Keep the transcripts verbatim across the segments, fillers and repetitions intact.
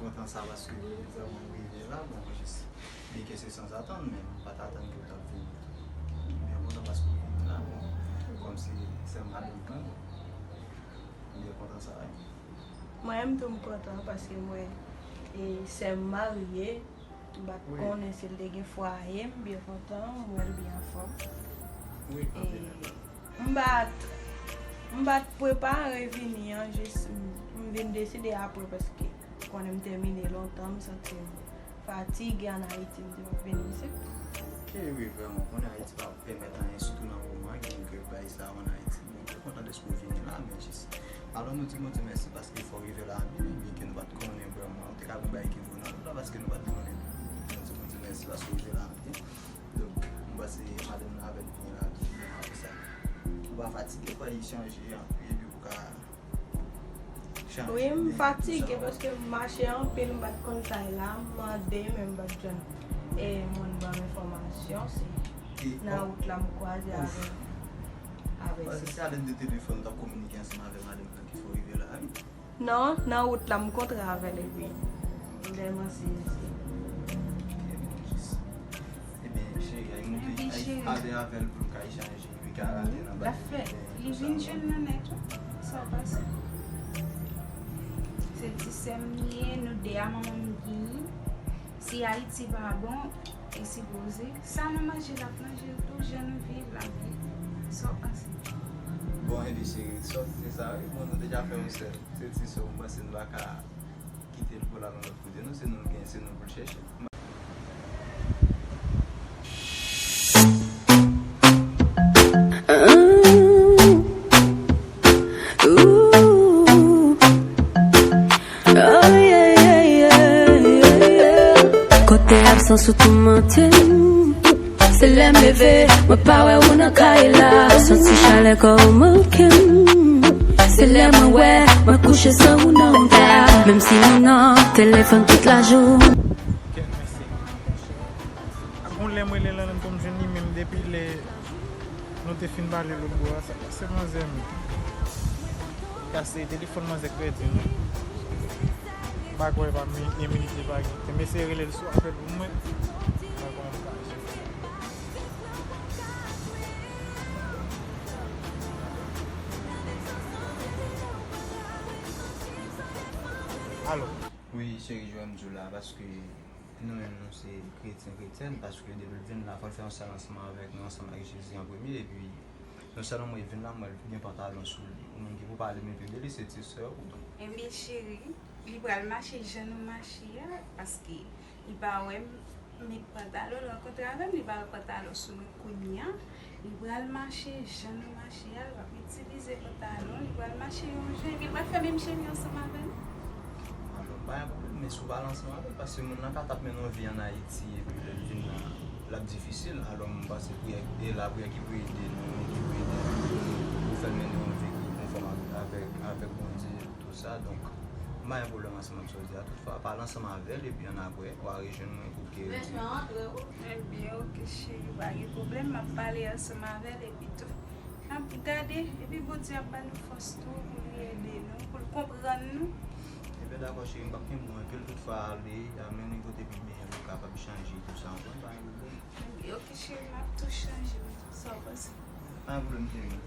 Kontan sa paske vrèman m rive la, bon, jis byenke se sanzatann, men m pa t atann ke w t ap vini. M byen kontan paske w vini la, bon, kòmsi sè m madanm lan, m byen kontan sa, wi. Mwen menm tou m kontan paske m wè e sè m marye, m pa t konnen si l te gen fwaye, m byen kontan, m wè l byen anfòm. Wi, m pa t, m pa t prepare vini an, jis m, m vin deside apre paske konnen m tèmine lontan, m santi m fatige ann Ayiti, m di m ap vin isit. Ok, wi, vrèman, konnen Ayiti pa pèmèt anyen, sitou nan moman, gen kèk bagay sa yo ann Ayiti. Mwen byen kontan dèske w vini la, men jis alò nou di Bondye mèsi paske fò w rive la byen, byenke nou pa t konnen vrèman, ou te ka gen bagay ki vo nan nou la paske nou pa t konnen. Nou di Bondye mèsi paske w rive la byen. Donk, m panse madanm nan avè l vini la tou, men apre sa, ou pa fatige, fò li chanje anpil, epi pou ka chanje. Wi, m fatige paske m mache anpil, m pa t konn sa ye la, m mande, men m pa t jwenn e moun ban m enfòmasyon, se nan wout la m kwaze avè, avè se. Paske si a lè de telefòn, w t ap kominike ansanm avè madanm nan ki fè w rive la, wi. Non, nan wout la m kontre avè l epi m tèlman sezi. Ebyen, cheri, ay monte, ay pale avè l pou l ka echanje, li ka rale nan bagay. Li vin jwenn nou nèt, wi. Sa w panse? Se ti sè m li ye, nou de a manman m genyen. Si Ayiti pa bon, e sipoze, sa nou manje, l ap manje l tou, jan nou viv la. Sa w panse? Bon, ebyen, cheri, sa w di se sa, wi. Bon, nou deja fè yon sèl. Se ti sè w, m panse nou pa ka kite l pou l al yon lòt kote, non, se nou l gen, se nou pou l chèche. Kote absans ou toumante m. Se lè m leve, mwen pa wè ou nan kay la. Santi chalè kò ou manke m. Se lè mwen wè, mwen kouche san ou nan dra. Menm si nou nan telefòn tout lajou. Kèt, mèsi. Ak yon lè m rele Lanlande pou m jwenn li, menm depi lè nou te fin pale lòt bò a, sa pase manzè m. Kase telefòn manzè kredi, non. M pa kwè pa mi-, yon minit li pa gen. Men se rele l sou apèl pou mwen. M pa kwè m ka jere. Alo. Wi, cheri, jwenn m di w la, paske nou menm, nou se kretyen, kretyèn, paske depi l vin la, fò l fè yon sèl ansanm avèk nou, ansanm ak Jezi an premye, epi non sèlman mwen vin la, m wè l gen pantalon sou li. Ou menm ki pou pale m epi de li, se ti sè w, donk. Ebyen, cheri, li pral mache jan nou mache a, paske li pa wè m met pantalon, l rankontre avè m, li pa wè pantalon sou mwen kounye a. Li pral mache jan nou mache a, l p ap itilize pantalon, li pral mache yon jan, epi l pral fè menm chemen ansanm avè m. Alò, pa gen pwoblèm, men si w pa al ansanm avè l, paske moun nan ka t ap mennen yon vi ann Ayiti, epi lè l vin la, l ap difisil. Alò, m panse priyè, e lapriyè ki pou ede nou, ki pou ede nou, pou fè l mennen yon vi ki konfòm avèk, avèk, avèk Bondye, tout sa. Donk, m pa gen pwoblèm ansanm ak sa w di a. Toutfwa, pale ansanm avè l, epi annapre, w a rejwenn mwen pou ke... Ebyen, oke, cheri, pa gen pwoblèm, m ap pale ansanm avè l, epi tou, n ap gade, epi Bondye ap ba nou fòs tou, pou li ede nou, pou l konprann nou. Ebyen, dakò, cheri, m p ap kenbe w anpil, toutfwa, ale, a mennen kote pi byen, pou w kapab chanje, tout sa, w konprann, pa gen pwoblèm. Ebyen, oke, cheri, m ap tou chanje, m ap tou sa w panse. Pa gen pwoblèm, cheri.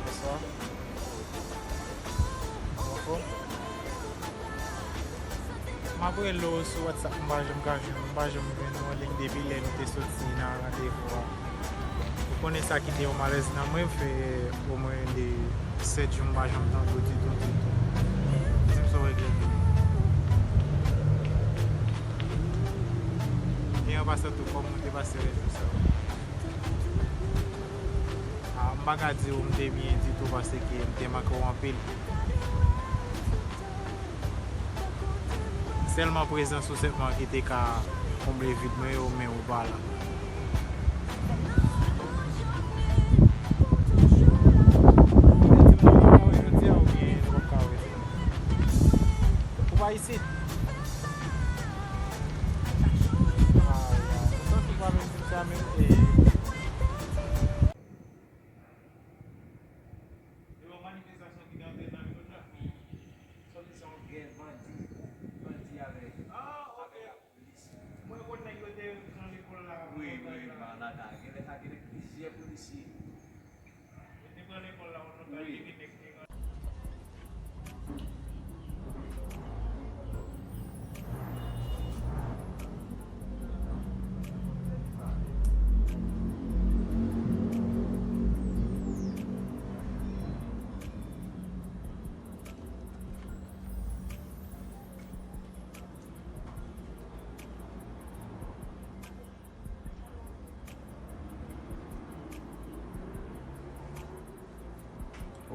Bonswa. Ou anfòm? M ap rele w sou WhatsApp, m pa janm ka jwenn ou, m pa janm jwenn ou an liy depi lè nou te soti nan randevou a. Ou konnen sa kite yon malèz nan mwen, fè omwen de sèt jou m pa janm tande w ditou, ditou. Di m sa w regle pou mwen. E an pasan tou, kòman w te pase lè jou sa yo? A, m pa ka di w m te byen ditou paske m te manke w anpil. Sèlman prezans ou sèlman ki te ka konble vid mwen yo, men ou pa la. Ou te di m non, non, jodi a oubyen nou p ap ka wè? Ou pa isit? Ay, ay. Ou santi w pa menm di m sa menm, e.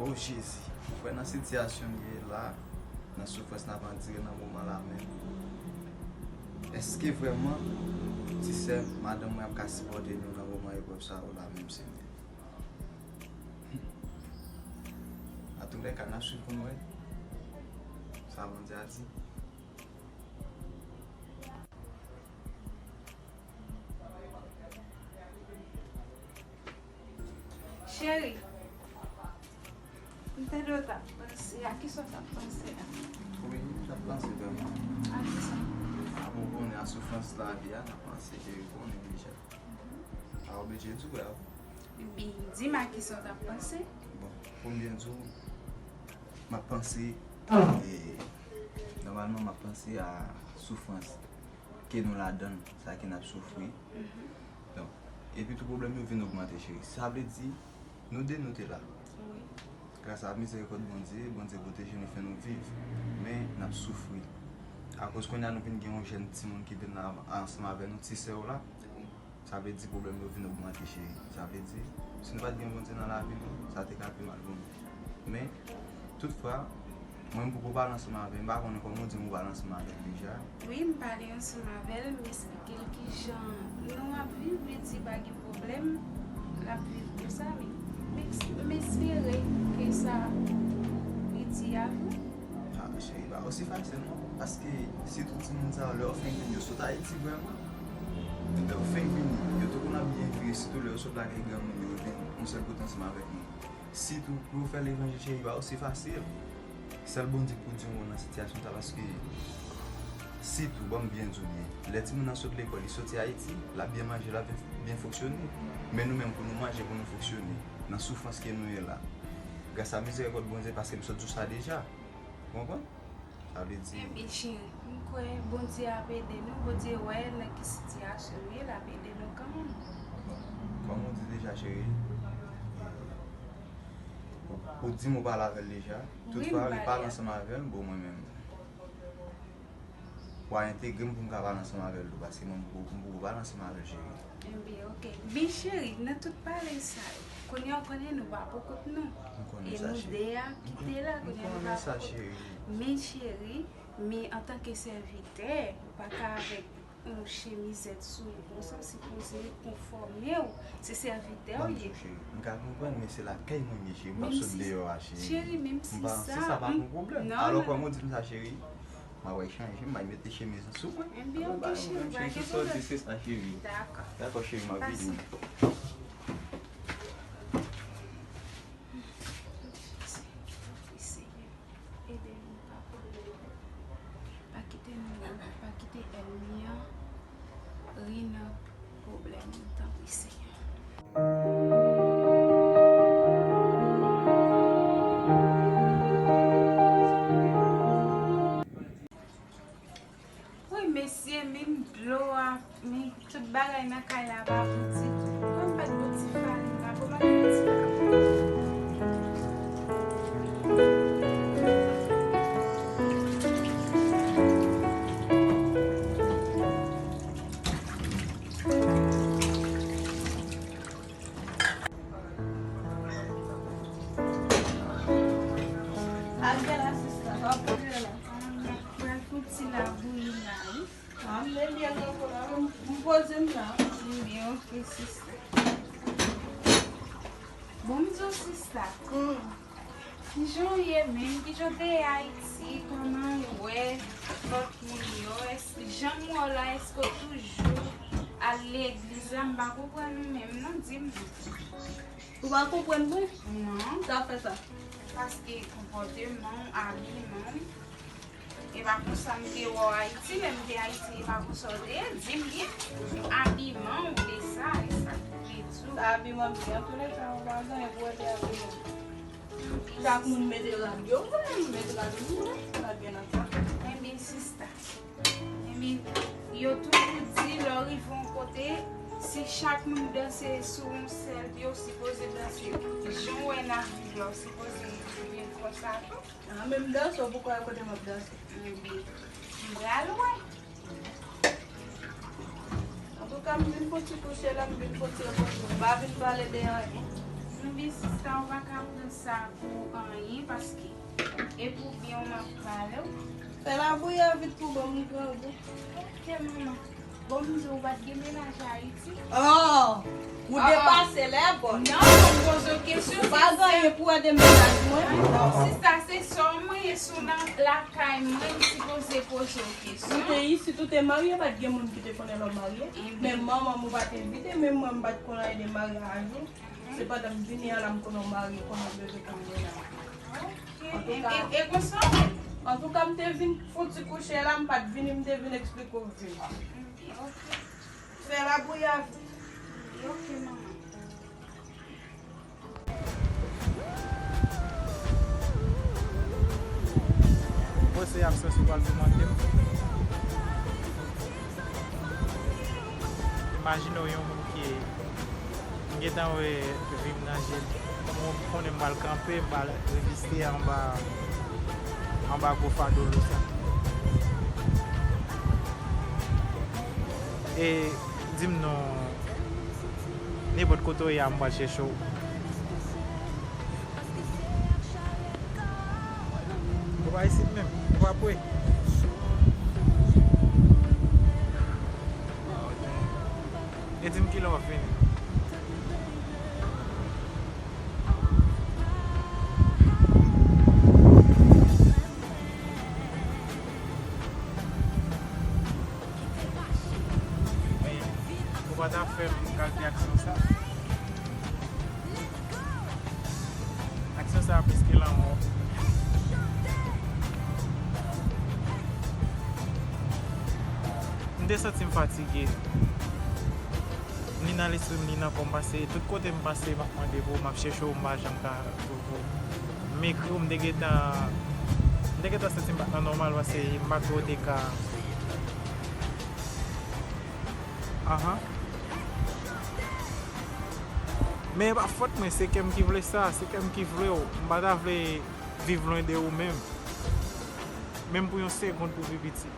O Jezi, ou kwè nan sitiyasyon n ye la, nan soufrans n ap andire nan moman la menm? Èske vrèman ti sè madanm mwen ap ka sipòte nou nan moman eprèv sa yo la menm, Senyè? Hm. Antoulèka, n ap swiv pou n wè sa Bondye a di. Cheri, m tande w t ap panse. A kisa w t ap panse a? Wi, m t ap panse vrèman. A kisa? A, bon, ou konnen a soufrans lavi a, n ap panse ke ou konnen deja. A, oblije di w, wi. Ebyen, di m a kisa w t ap panse. Bon, pou m byen di w, m ap panse, e, nòmalman, m ap panse a soufrans ke nou ladan l, sa ke n ap soufri. Mhm. Donk, epi tou pwoblèm yo vin ogmante, cheri. Sa vle di, nou de nou te la. Wi. Gras a mizèrikòd Bondye, Bondye pwoteje nou, fè nou viv. Men, n ap soufri. Akoz kounye a nou vin gen yon jèn timoun ki vin la ansanm avè nou, ti sè w la. Wi. Sa vle di pwoblèm yo vin ogmante, cheri. Sa vle di, si nou pa t gen Bondye nan lavi nou, sa te ka pi mal pou nou. Men, toutfwa, mwen m poko pale ansanm avè l, m pa konnen kòman w di m ou pale ansanm avè l deja. Wi, m pale ansanm avè l, m eksplike l kijan nou ap viv, li di pa gen pwoblèm, l ap viv konsa, men m eks-, m espere ke sa li di a vre. Ah, cheri, pa osi fasil non, paske sitou timoun sa yo, lè yo fenk vini, yo sot Ayiti vrèman. Lè yo fenk vini, yo tou konn ap byen viv, sitou lè yo sot lakay granmoun yo, yo vin yon sèl kote ansanm avèk nou. Sitou, pou yo fè levanjil, cheri, pa osi fasil. Sèl Bondye k pou di yon mo nan sitiyasyon sa, paske sitou, ban m byen di w byen, lè timoun nan sot lekòl, li soti Ayiti, l ap byen manje, l ap byen, byen fonksyone. Men nou menm, pou nou manje, pou nou fonksyone, nan soufrans ke nou ye la, gras a mizèrikòd Bondye, paske m sot di w sa deja. Ou konprann? Sa vle di. Ebyen, cheri, m kwè Bondye ap ede nou. Bondye wè nan ki sitiyasyon nou ye, l ap ede nou kanmenm. Bon, kòm ou di deja, cheri, ou, ou di m ou pale avè l deja. Wi, toutfwa, m pale ansanm avè l, bon, mwen menm, w a entegre m pou m ka pale ansanm avè l tou, paske mwen, m poko, m poko pale ansanm avè l, cheri. Ebyen, oke. Men cheri, nan tout pale sa yo, kounye a w konnen nou pa pou kont nou. M konnen sa, cheri. E nou de a ki te la, kounye a nou pa pou kont nou. Men cheri, men antanke sèvitè, ou pa ka avèk yon chemizèt sou ou konsa, w sipoze konfòme w. Se sèvitè w ye. Ban m di w, cheri, m ka konprann, men se lakay mwen m ye, cheri. M p ap sot deyò a, cheri. Cheri, menm si sa, se sa pa yon pwoblèm. Alò, kòm ou di m sa, cheri, m ap chanje, m ap mete chemiz sou mwen. Ebyen, oke, cheri, pa gen pwoblèm. Se sa, cheri. Dakò. Dakò, cheri, m ap vini. Ede nou, papa. Pa kite nou, pa kite ènmi an ri nan pwoblèm nou, tanpri, Senyè. Wi, mesye, menm dlo a, men tout bagay nan kay la pa bon ditou. Kòm pa t bon ti farin la, kòman nou di? Al gen la, sista, w ap pran la. Pral fè yon ti labouyi la, wi. Ah, m byen nan fò la, m, m poze m la. M byen, oke, sista. Bon, m di w, sista. Hmm. Kijan w ye menm? Kijan w te ye Ayiti? Kòman w wè lòt moun yo? Èske, jan m wè w la, èske w toujou al legliz la? M pa konprann ou menm, non, di m. Ou pa konprann mwen? Non. Sa fè sa? Paske konpòteman w, abiman w, e pa konsa m te wè w Ayiti, lè m te Ayiti, e pa konsa w te ye, di m byen. Abiman w, e sa, e sa k vle di w. Sa abiman m byen, antoulèka, ou pa gen pou wè de abiman. Chak moun mete rad yo, m konnen m mete rad yo, m konnen rad byen nan sa. Ebyen, sista. Ebyen, yo toujou di, lè w rive yon kote, si chak moun danse sou yon sèl pye, w sipoze danse. Jan w wè n ap viv la, w sipoze viv konsa tou. Ah, menm danse, ou poko wè kote m ap danse. Ebyen, m pral wè. Antouka, m vin fon ti kouche la, m vin fon ti repoze. M pa vin pale de anyen. Anben, sista, ou pa ka pran sa pou anyen, paske e pou byen w m ap pale w. Fè labouya vit pou ban m grangou. Ok, manman. Bon, m di w pa t gen mennaj Ayiti? Oh! Ou depase lè, bòn. Non, m poze w kesyon. Ou pa gen anyen pou wè de mennaj mwen? Non, sista, se sè w mwen ye, si w nan lakay mwen, m sipoze poze w kesyon. Ou te isit, ou te marye, pa t gen moun ki te konnen lè w marye. Men manman m ou pa t envite, menm mwen m pa t konn anyen de maryaj ou. Se pandan m vini an la m konnen w marye, konnen w leve kay mwen la. Ok. Antouka, e, e, e konsa? Antouka, m te vin fouti kouche la, m pa t vini, m te vin eksplike w vi m. Ok. Fè labouya vit. Ok, manman. Ou panse absans ou pral toumante m? Imajine w yon moun ki m gentan wè vi m nan je l. Mwen konnen m pral kanpe, m pral reziste anba, anba gwo fado lou sa. E di m non, nenpòt kote w ye a, m pral chèche w. Ou pa isit menm, ou pa pre. E di m kilè w ap vini. Ou pa ta fè m kalite aksyon sa. Aksyon sa a plis ke lanmò. M te santi m fatige. Ni nan lespri m, ni nan kò m, paske tout kote m pase, m ap mande pou ou, m ap chèche w, m pa janm ka twouve w. M ekri w, m te gentan, m te gentan santi m pa t nan nòmal, paske m pa kwè w te ka. Ahan. Men e pa fòt mwen, se kè m ki vle sa, se kè m ki vle w. M pa ta vle viv lwen de ou menm. Menm pou yon segonn pou pi piti.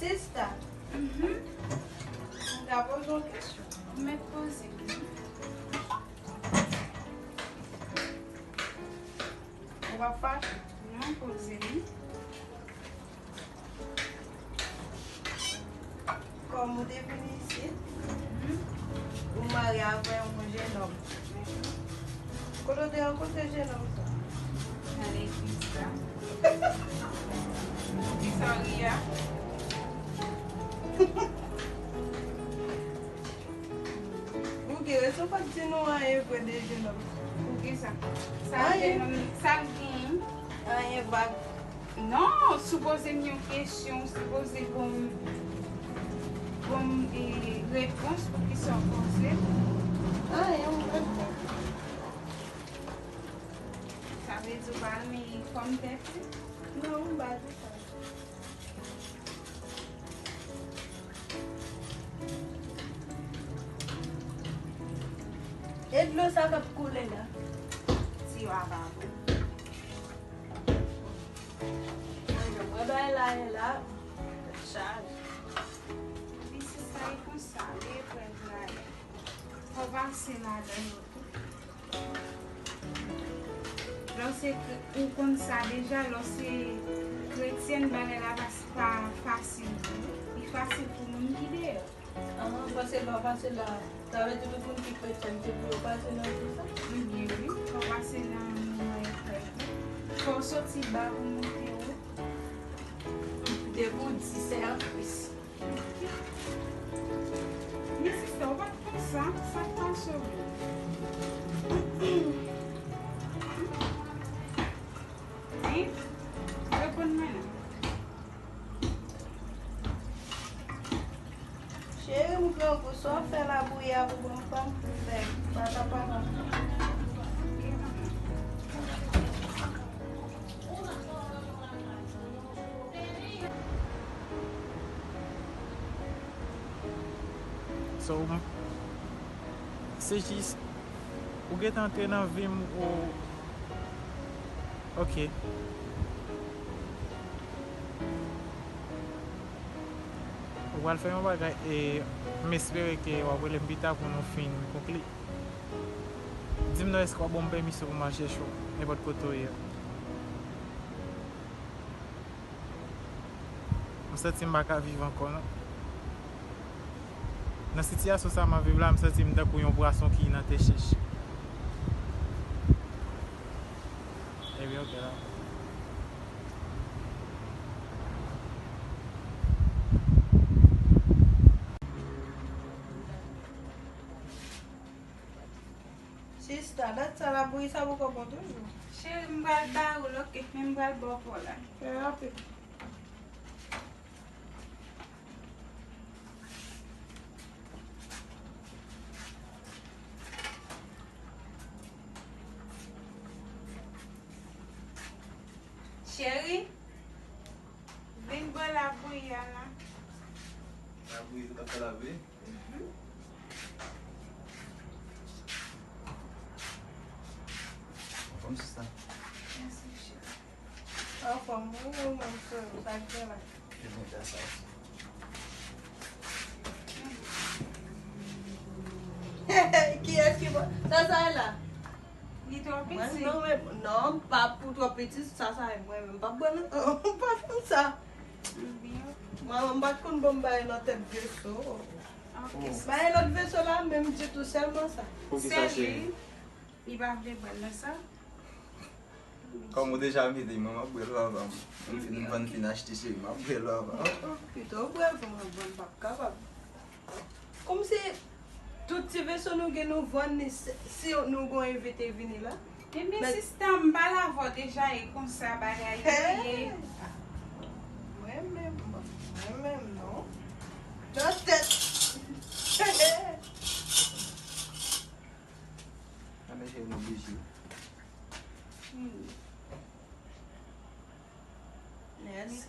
Sista, mhm, m ka poze w kesyon? Ou mèt poze m. Ou pa fache? Non, poze m. Kòm ou te vin isit, ou marye avè yon jennonm. Kote w te rankontre jennonm sa? Nan legliz la. Poukisa w ri a? Poukisa w pa t di nou anyen vre de jennonm? Poukisa? Sa jennonm, sa l genyen? Anyen vag. Non, si w poze m yon kesyon, w sipoze ban m, ban m, e, repons pou kisa w poze m. Anyen, m pa t di. Sa vle di w pa renmen kòm tèt li? Non, m pa di sa. E dlo sa k ap koule la? Tiyo a pa bon. Mwen, mwen bay la, e la, chaje. Pi sista e konsa, li e prèv la. Fò pase ladan yo tou. Lè w se kre-, ou konn sa deja, lè w se kretyèn, bagay la pa, pa fasil pou ou. Li fasil pou moun ki deyò. Ahan, pase la, pase la. Sa vle di tout moun ki kretyèn, se pou yo pase nan tout sa? Ebyen wi, fò w pase nan moman eprèv yo. Fò w soti ba pou w monte wo. Depi w di sèvis. Men sista, w pa t konn sa, sa k pase w? Hein? Reponn mwen non. Cheri m, grangou, sa w fè labouyi a pou ban m fanm pou fè pata pata. So, m-, se jis, ou gentan antre nan vi m, ou, ok. Ou pral fè yon bagay e m espere ke w ap rele m pita pou nou fin konkli. Di m non, èske w ap ban m pèmisyon pou m al chèche w nenpòt kote w ye a? M santi m pa ka viv ankò non. Nan sitiyasyon sa m ap viv la, m santi m tankou yon pwason ki nan tè chèch. Ebyen, oke la. Sista, dat sa la bouyi sa poko bon toujou. Cheri, m pral bare w, oke, men m pral ba w pa w la. Fè rapid. Cheri, vin bò la bouyi a la. Labouyi, sa t ap fè labouyi? Mhm. Anfòm sista. Mèsi, cheri. Anfòm, wi, ou menm, frè, sa k gen la? Kiyès ki gen sa osi? Kiyès ki pran sa, sa la? Li twò piti. Mwen, non, men, non, pa pou twò piti, sa, sa, mwen menm, m p ap bwè l, non, m pa konn sa. Mwen, m pa t konn ban m bagay nan tèt veso. Ok. Bagay lòt veso la, menm ditou, sèlman sa. Sèl li, li pa vle bwè l nan sa. Kòm ou deja mete, mwen, m ap bwè l avan. M fin, m fin achte, cheri, m ap bwè l avan. Pito w bwè avan, mwen, mwen p ap kapab. Kòmsi tout ti veso nou gen, nou vann li si, si nou gon envite vini la. Ebyen, sista, m pale avè w deja, e konsa bagay yo ye. Mwen menm, mwen menm, non. Nan tèt. Anben, cheri, nou oblije. Hmm. Mèsi.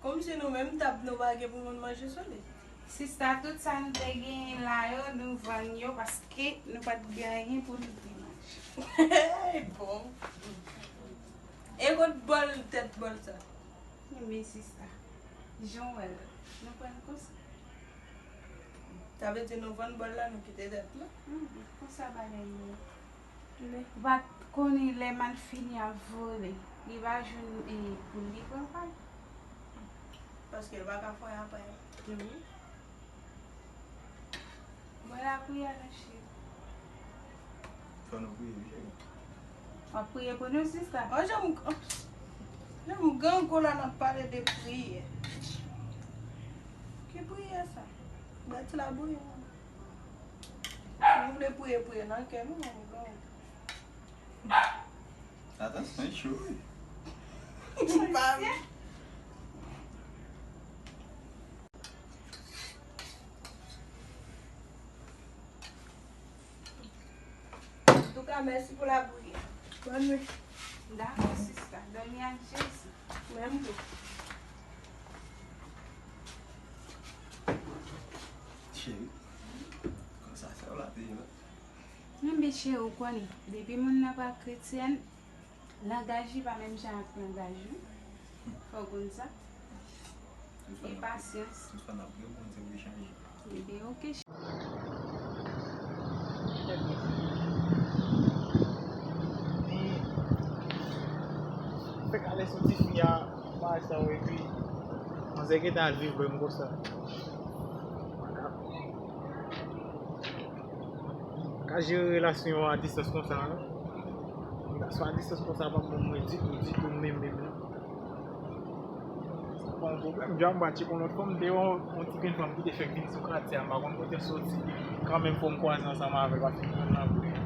Kòmsi nou menm tab nou pa gen pou moun manje sou li. Sista, tout sa nou te genyen la yo, nou vann yo paske nou pa t gen anyen pou nou te manje. Bon. E kot bòl, tèt bòl sa? Men sista, jan w wè l, nou pran l konsa. Sa vle di nou vann bòl la, nou kite tèt la? Hmm, konsa bagay yo ye. Ou pa t konnen lè malfini ap vole, li pa jwenn, e, poul li pran pa l. Paske l pa ka fè apre. Wi. Mwen la priye nan cheri. Fò nou priye, wi, cheri. W ap priye pou nou, sista? Oh, jan m, jan m grangou la, n ap pale de priyè. Ki priyè sa? Gad ti labouyi, non. Si nou vle priye, priye nan kè nou, non, non. Atansyon, e cho, wi. Pa vle. Antouka, mèsi pou labouyi. Bòn nwit. Dakò, sista. Dòmi ak Jezi. Menm tou. Cheri, konsa fè w la, te yo. Enben, cheri, ou konnen, depi moun nan pa kretyèn, langaj li pa menm jan ak langaj ou. Fò w konn sa. E pasyans. Tout fwa n ap gen, Bondye pou chanje. Ebyen, oke. Fèk alèz yon tifi a, bagay sa yo, epi manzè gentan al viv lwen m konsa. Ka jere relasyon a distans konsa, non. Relasyon a distans konsa pa bon mwen ditou, ditou, menm, menm, non. Sa pa yon pwoblèm. Dja m pa tcheke yon lòt fanm, m te yon, yon ti grenn fanm ki te fèk vin sou katye a, m pa konn kote l soti. Kanmenm, fò m kwaze ansanm avè l, paske m konn nan vre.